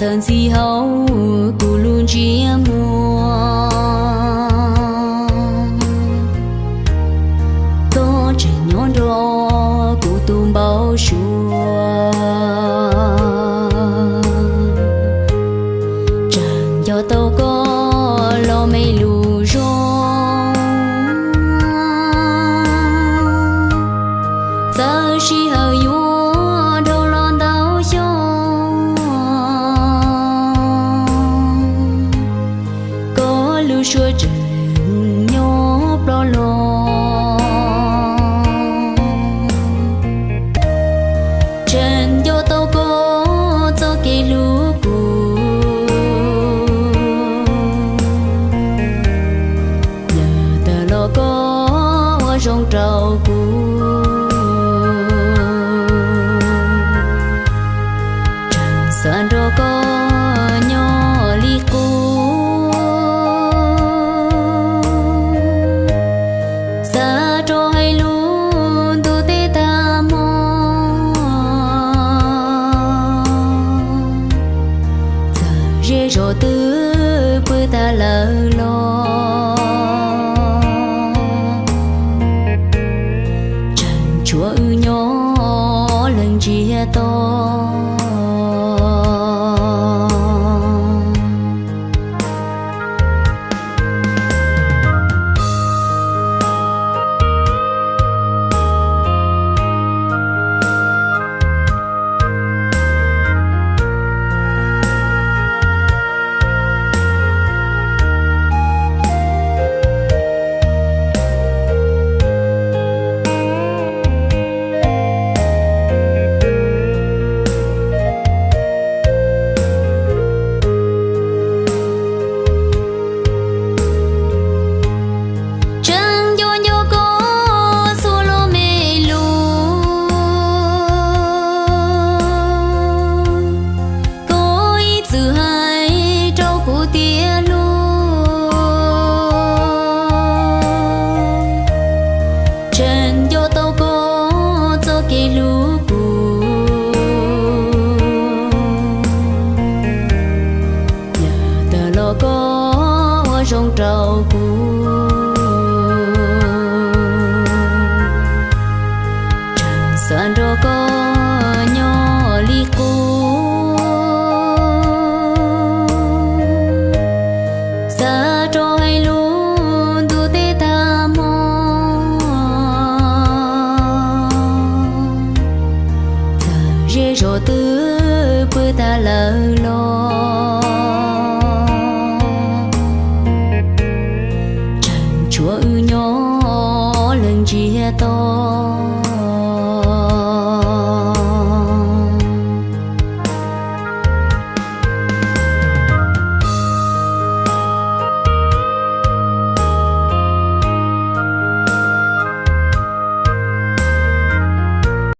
Tawm ntxhi hauv kuv lub ntsiab muag, koj tseem nyob nrog kuv tus npau suav. Tseem nco tau koj los me lus zoo, txawm sij hawm yuav dhau los ntau xyoo, koj lub suab tseem nyob ploj los. Tseem nco tau koj txoj kev hlub kuv, yam tag los koj ua zoo rau kuv. Tseem xav nrog koj nyob li qub, xav rov hais lus ntuj teb tag hmo. Txawm zej zos twb pw tag lawm los, tseem tshuav wb nyob leej ntsiag to. Tseem nco nco koj txhua lub me lus, koj ib txwm hais rau kuv tias hlub. Tseem nco tau koj txoj kev hlub kuv, yam tag los koj ua zoo rau kuv. Tseem xav nrog koj nyob li qub, xav rov hais lus ntuj teb tag hmo. Txawm zej zos twb pw tag lawm